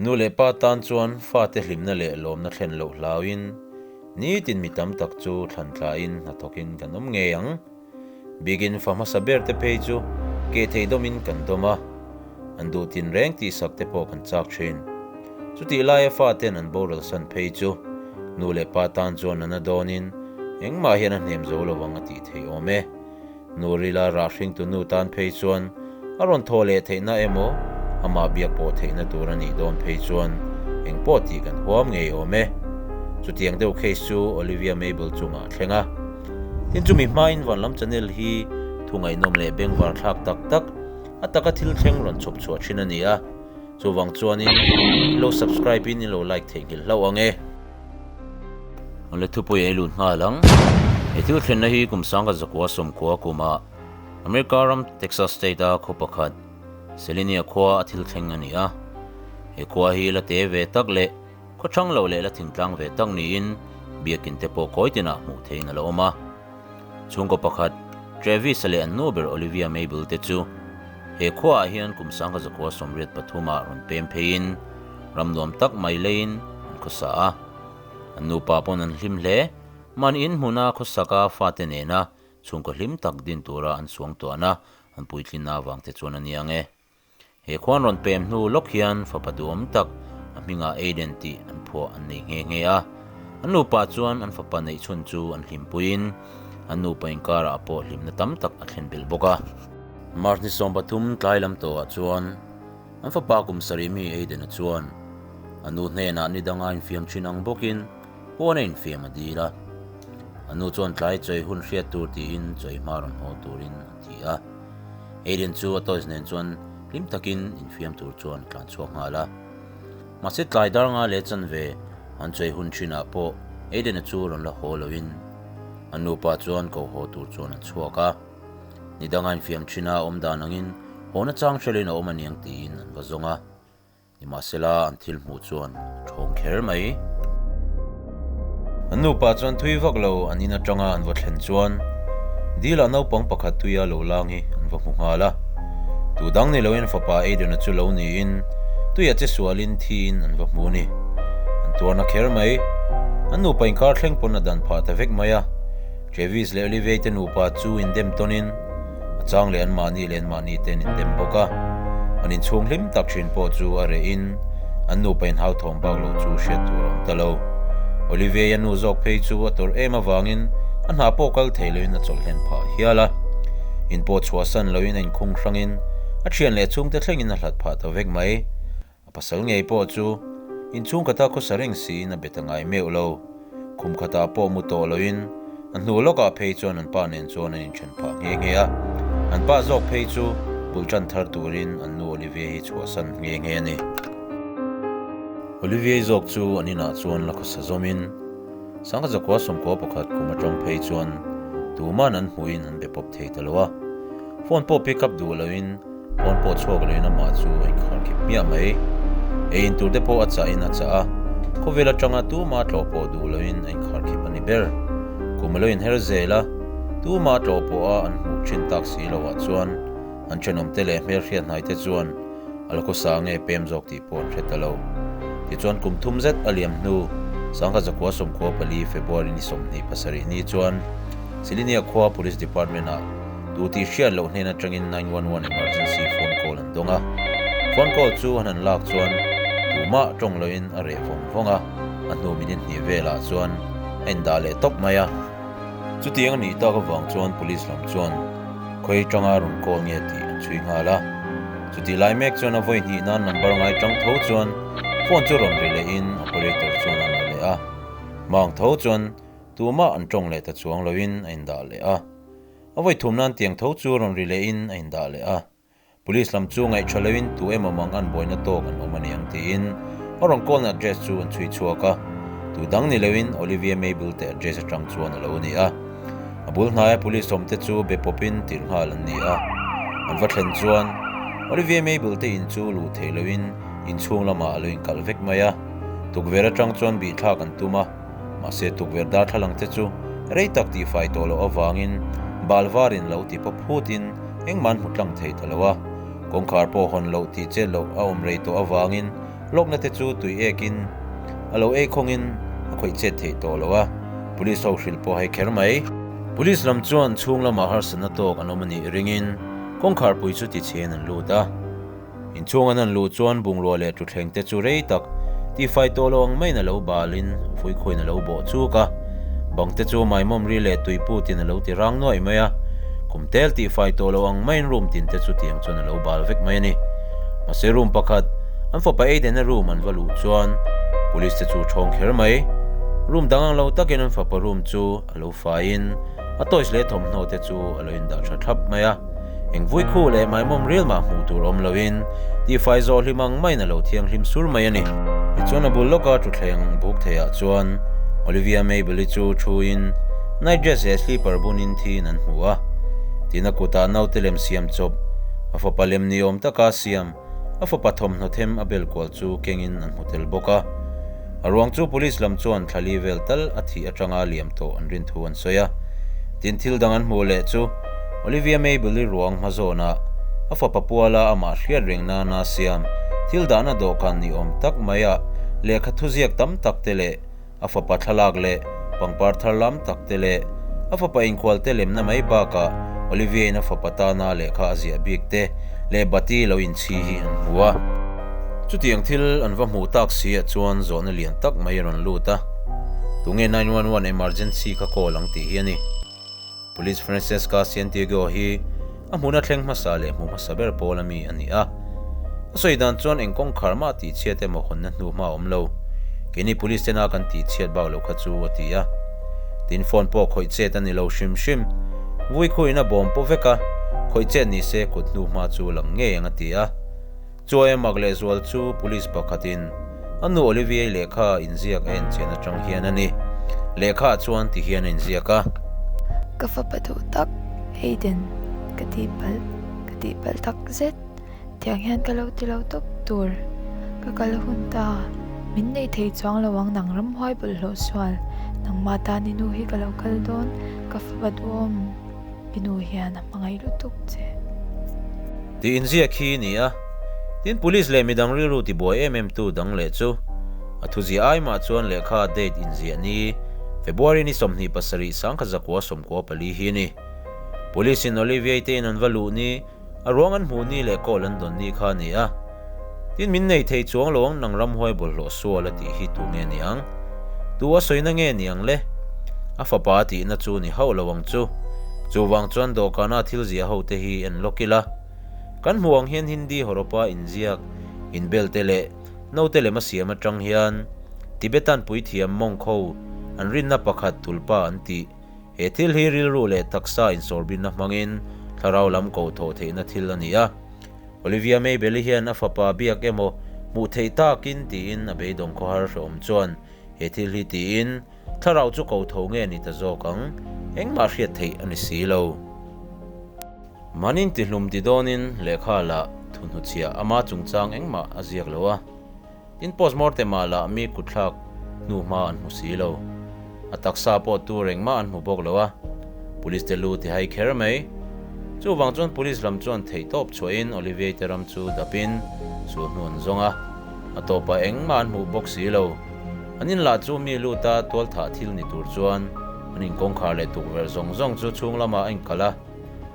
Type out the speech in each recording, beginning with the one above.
Nu leh pa tan chuan fate hlimna leh lawmna thlen loh hlauin nitin mi tam tak chu thlan tlain hnathawkin kan awm ngei ang. Bikin fa hmasa ber te phei chu keh thei dawmin kan dawm a, an duh tin reng tihsak te pawh kan chak thin. Chutih laia faten an boral san phei chu nu leh pa tan chuan a na dawnin engmah hian a hnem zo lo ang a tih theih awm e. Nu rila rah hringtu nu tan phei chuan a rawn thaw leh theihna emaw amah biak pawh theihna tur a nih dawn phei chuan eng pawh tih kan huam ngei awm e. Chutiang deuh case chu Olivia Mabel chungah a thleng a. Tin chumi hmain Vanlam Channel hi thu ngaihnawm leh bengvar thlak tak tak a taka thil thleng rawn chhawp chhuah thin a ni a. Chuvang chuanin in lo subscribe in in lo like theihnghilh hlauh ang e. Awle thupui ei lut nghal ang. He thil thlenna hi kum sangkhat zakua sawmkua kuma America ram Texas state a khaw pakhat Salinia khua a thil thleng a ni a. He khua hi la te ve tak leh khaw thang lo leh la thingtlang ve tak niin biakin te pawh kawi tinah hmuh theihin a la awm a. Chhungkaw pakhat, Travis-a leh an nu ber Olivia Mabel te chu he khuaah hian kum 1983 ah rawn pem pheiin ram nuam tak mai leiin an khawsa a. An nupa pawn an hlim hle. Mahni in hmuna khawsaka fate nena chhungkaw hlim tak din tura an suangtuahna an puitlinna avang te chuan a ni ang e. He khuan rawn pem hnu lawk hian fapa duhawm tak a hmingah Aiden tih an phuah an nei nghe nghe a. An nupa chuan an fapa neih chhun chu an hlimpuiin an nupa inkarah pawh hlimna tam tak a thlen belh bawk a. March ni 13 tlai lam tawhah chuan an fapa kum sarih mi Aiden-a chuan a nu hnenah ni danga infiam thin ang bawkin pawn a infiam a dil a. A nu chuan tlai chawi hun hriat tur tiin chawi hma rawn haw turin a ti a. Aiden chu a toys nen chuan hlim takin infiam tur chuan a tlan chhuak nghal a. Mahse tlai dar nga leh chanve an chawih hun thinah pawh Aiden-a chu rawn la haw loin a nupa chuan ko haw tur chuan an chhuak a. Ni danga infiam thina awm dan angin haw na chang hrelin a awm aniang tiin an va zawng a. Nimahsela an thil hmuh chuan a thawng kher mai. An nupa chuan thui vak lo an in atanga an va thlen chuan Dil-ah naupang pakhat tuia lo lang hi an va hmu nghal a. Tu dang ni loin fapa Aiden-a chu lo niin tuia che sualin thiin an va hmu a ni. An tuarna kher mai. An nupa inkar thleng pawn a dan phah ta vek mai a. Travis leh Olivia te nupa chu indem tawnin A chang leh anmahni leh anmahni te an indem bawk a, an inchhung hlim tak thin pawh chu a reh in an nupa inhau thawm bak lo chu hriat tur a awm ta lo. Olivier-a nu zawk phei chu a tawrh em avangin a hna pawh kal thei loin a chawlh hlen phah hial a. In pawh chhuahsan loin a inkhung hrangin a thian leh chhungte thlengin a hlat phah ta vek mai. A pasal ngei pawh chu inchhung khatah khawsa reng siin a be ta ngai meuh lo. Khum khatah pawh mu tawh loin a hnu lawkah phei chuan an pa nen chuan an inthen phah nghe nghe a. An pa zawk phei chu bul tan thar turin an nu Olivia hi chhuahsan nghe nghe a ni. Olivia zawk chu an inah chuan la khawsa zawmin Sangkhat zakua 11 kum atang phei chuan tuman an hmuhin an be pawp thei ta lo a. Phone pawh pick up duh loin Pawn pawh chhuak loin amah chu a inkhar khip hmiah mai. Ei in tur te pawh a chah in a chah a, khawvel atanga tuma tlawh pawh duh loin a inkhar khip a ni ber. Kum a lo inher zel a, tuma tlawh pawh a an hmuh thin tak si lo ah chuan an thenawm te leh hmelhriat hnai te chuan a la khawsa nge pem zawk tih pawh an hre ta lo. Tichuan kum thum zet a liam hnu, 1994 February ni 27 ni chuan Silinia khua Police Department ah Tu tih hriat loh hnen atangin 911 emergency phone call an dawng a. Phone call chu an han lak chuan tumah tawng loin a reh vawng vawng a, a hnu minute hnih velah chuan a indah leh tawp mai a. Chutiang a nih tak avang chuan police lam chuan khawi tanga rawn call nge tih an chhui nghal a. Chutih lai mek chuan a vawi hnih nan number ngai tang tho chuan phone chu rawn ri lehin operator chuan a la leh a. Hmang tho chuan tumah an tawng leh ta chuang loin a indah leh a. A vawi thum nan tiang tho chu rawn ri lehin a indah leh a. Police lam chu ngaih tha loin tu emaw mang an buaina tawk an awm a ni ang tiin a rawn call na address chu an chhui chhuak a. Tu dang ni loin Olivia Mabel te address atang chuan a lo ni a. A bul hnaia police awm te chu be pawpin tirh nghal an ni a. An va thlen chuan Olivia Mabel te in chu luh theih loin inchhung lamah a lo inkalh vek mai a. Tukverh atang chuan bihthlak an tum a. Mahse tukverh darthlalang te chu rei tak tihfai tawh loh avangin bal varin lo ti pawp phutin engmah an hmu tlang thei ta lo a, kawngkhar pawh hawn loh tih chet loh a awm rei tawh avangin Lawkna te chu tui ekin a lo ei khawngin a khawih chet theih tawh lo a, Police ho hrilh pawh hei kher mai. Police lam chuan chhung lamah harsatna tawk an awm a nih ringin kawngkharpui chu tichhiain an lut a. Inchhung an han luh chuan bungrua leh thutthleng te chu rei tak tifai tawh lo ang maiin a lo balin fuikhuin a lo bawh chuk a. Bang te chu maimawm ri leh tuiputin a lo ti rang nuaih mai a. Kum tel tihfai tawh lo ang maiin room tin te chu tiang chuan a lo bal vek mai a ni. Mahse room pakhat, an fapa Aiden-a room an va luh chuan police te chu thawng kher mai. Room dang ang lo takin an fapa room chu a lo faiin a toys leh thawmhnaw te chu a lo indah tha thlap mai a. Eng vui khu leh maimawm ril mah hmuh tur awm loin tihfai zawh hlim ang maiin a lo thianghlim sur mai a ni. Tichuan a bul lawka thutthleng buk theiah chuan Olivia Mabel-i chu thuin night dress leh slipper bunin thiin an hmu a. Tin a kutah naute lem siam chawp, a fapa lem ni awm taka siam, a fapa thawmhnaw them a bel kual chu kengin an hmu tel bawk a. A ruang chu police lam chuan thlali vel tal a thih atanga liam tawh an rin thu an sawi a. Tin thil dang an hmuh leh chu Olivia Mabel-i ruang hma zawnah a fapa puala amah hriat reng nana siam thil dahna dawhkan ni awm tak maiah lehkha thuziak tam tak te leh A fapa thlalak leh pangpar thar lam tak te leh a fapa inkhual te lemna mai bakah Olivier-in a fapa tana lehkha a ziah bik te leh bati lo inchhi hi an hmu a. Chutiang thil an va hmuh tak si ah chuan zawhna lian tak mai a rawn lut a, Tunge 911 emergency kha call ang tih hi a ni. Police Francesca Santiago hi a hmuna thleng hmasa leh hmu hmasa ber pawl a mi a ni a. A sawi dan chuan eng kawngkhar mah tihchhiat emaw hawnna hnu hma a awm lo. Keini police tena kan tihchhiat bak lo kha chu a ti a. Tin phone pawh khawih chet a ni lo hrim hrim. Vui khuin a bawm paw vek a, khawih chet ni se kut hnu hma chu lang ngei ang a ti a. Chuai a mak lehzual chu police pakhatin a nu Olivier lehkha inziak a enchian atang hian a ni. Lehkhaah chuan ti hian a inziak a. Ka fapa duh tak, Aiden, ka tihpalh, ka tihpalh tak zet. Tiang hian ka lo ti lo tawp tur. Ka kal hun ta, min nei thei chuang lo ang nang ramhuai bawlhhlawh sual. Nangmah tan i nu hi ka lo kal dawn, ka fapa duhawm. I nu hian a hmangaih lutuk che. Tih inziak hi ni a, tin police leh midang rilru tibuai em em tu dang leh chu a thuziah ai mah chuan lehkha date inziah ni February ni 27 1994 hi a ni. Police in Olivier te in an va luh ni A ruang an hmuh ni leh call an dawn ni kha a ni a. Tin min nei thei chuang lo ang nang ramhuai bawlhhlawh sual a tih hi tu nge ni ang? Tu a sawina nge ni ang le? A fapa a tihna chu ni hauh lo ang chu. Chuvang chuan dawhkana thil ziah ho te hi en lawk ila. Kan hmuh ang hian Hindi hawrawpa inziak, inbel te leh naute lem a siam atang hian Tibetan puithiam monk ho an rinna pakhat tulpa an tih He thil hi rilru leh taksa insawrbinna hmangin thlarau lam koh thawh theihna thil a ni a. Olivia Maybelli hian a fapa biak emaw hmuh theih takin tiin a beidawng khawhar hrehawm chuan he thil hi tiin thlarau chu koh tho nge ni ta zawk ang, engmah hriat theih a ni si lo. Manin tihlum ti dawnin lehkha lah thuhnuchhiah ama chungchang engmah a ziak lo a. Tin postmortem ah lah mi kutthlak hnu hma an hmu si lo. A taksa pawh tu reng mah an hmu bawk lo a, police te lu ti hai kher mai. Chuvang chuan police lam chuan theihtawp chhuahin Olivier te ram chu dapin sul hnu an zawng a, a tawpah engmah an hmuh bawk si lo. An inlah chu mi luta tualthah thil ni tur chuan an inkawngkhar leh tukverh zawng zawng chu chhung lamah a inkalh a,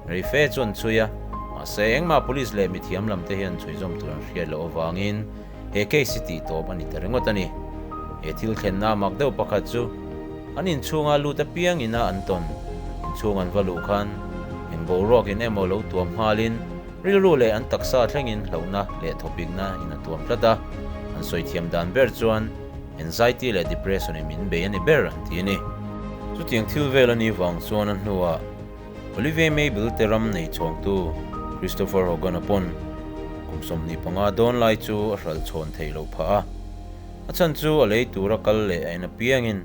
Rei fe chu an chhui a, mahse engmah police leh mithiam lam te hian chhuizawm tur an hriat loh avangin he case hi tih tawp a ni ta ringawt a ni. He thil thlenna mak deuh pakhat chu an inchhunga lut apiang ina an tawn inchhung an va luh khan eng boruakin emaw lo tuam nghalin rilru leh an taksa thlengin hlauhna leh thawpikna in a tuam tlat a, an sawi thiam dan ber chuan anxiety leh depression in min bei a ni ber an ti a ni. Chutiang thil vel a nih vang chuan a hnuah Olivier Mabel te ram nei chhawngtu Christopher Hogan-a pawn kum 25 dawn lai chu a hralh chhawn theih loh phah a. A chhan chu a lei tura kal leh a en apiangin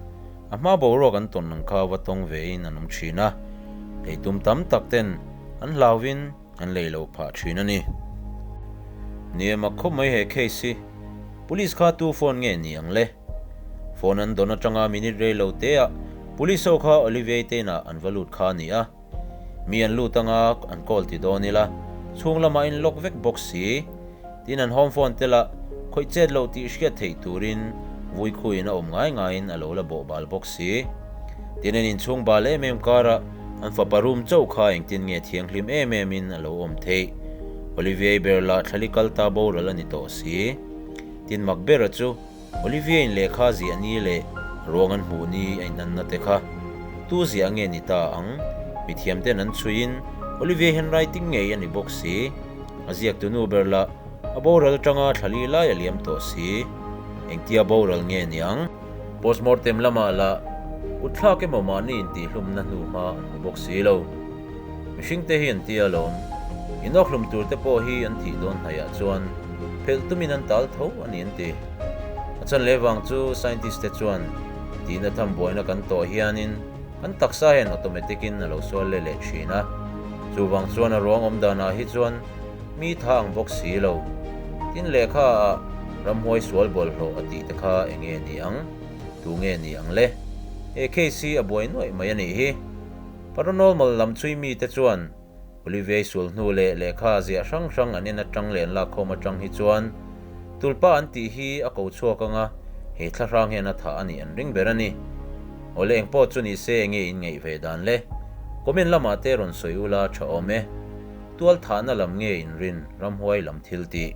a hma boruak an tawn ang kha va tawng vein an awm thin a, lei tum tam tak ten an hlauvin an lei loh phah thin a ni. Ni mak khawp mai he case hi. Police kha tu phone nge ni ang le? Phone an dawn atanga minute rei lo te ah Police ho kha Olivier te inah an va lut kha a ni a. Mi an lut anga an call ti dawn ila, chhung lamah in lock vek bawk si. Tin an home phone te lah Khawih chet loh tih hriat theih turin vui khuin a awm ngai ngaiin a lo la bawh bal bawk si. Tin an inchhung bal em em karah an fapa room chauh kha engtin nge thianghlim em em in a lo awm theih. Olivier ber lah thlali kal ta boral a ni tawh si. Tin mak bera chu Olivia in lehkha ziah ni leh ruang an hmuh ni a inanna te kha tu ziah nge ni ta ang? Mithiam ten an chhuiin Olivia handwriting ngei a ni bawk si. A ziaktu nu ber lah a boral atanga thlali lai a liam tawh si. Engtia boral nge niang? Postmortem lamah lah kutthlak emaw mahni intihhlumna hnu hma an hmu bawk si lo. Mihring te hi an ti alawm. Inawkhlum tur te pawh hi an thih dawn hnaihah chuan phelh tumin an tal tho a ni an ti. A chan leh vang chu scientist te chuan tihna tham buaina kan tawh hianin kan taksa hian automatic in a lo sual leh leh thin a. Chuvang chuan a ruang awm danah hi chuan mi tha ang bawk si lo. Tin lehkha ah ramhuai sual bawlhhlawh a tih te kha enge ni ang? Tu nge ni ang le? He case hi a buai nuaih mai a nih hi. Paranormal lam chhui mite chuan Olivier sual hnu leh lehkha ziah hrang hrang an en atang leh an lakkhawm atang hi chuan tulpa an tih hi a ko chhuak anga he thla hrang hian a thah a nih an ring ber a ni. Awle engpawh chu ni se enge in ngaih ve dan le? Comment lamah te rawn sawi ula tha awm e. Tual thahna lam nge in rin ramhuai lam thil tih?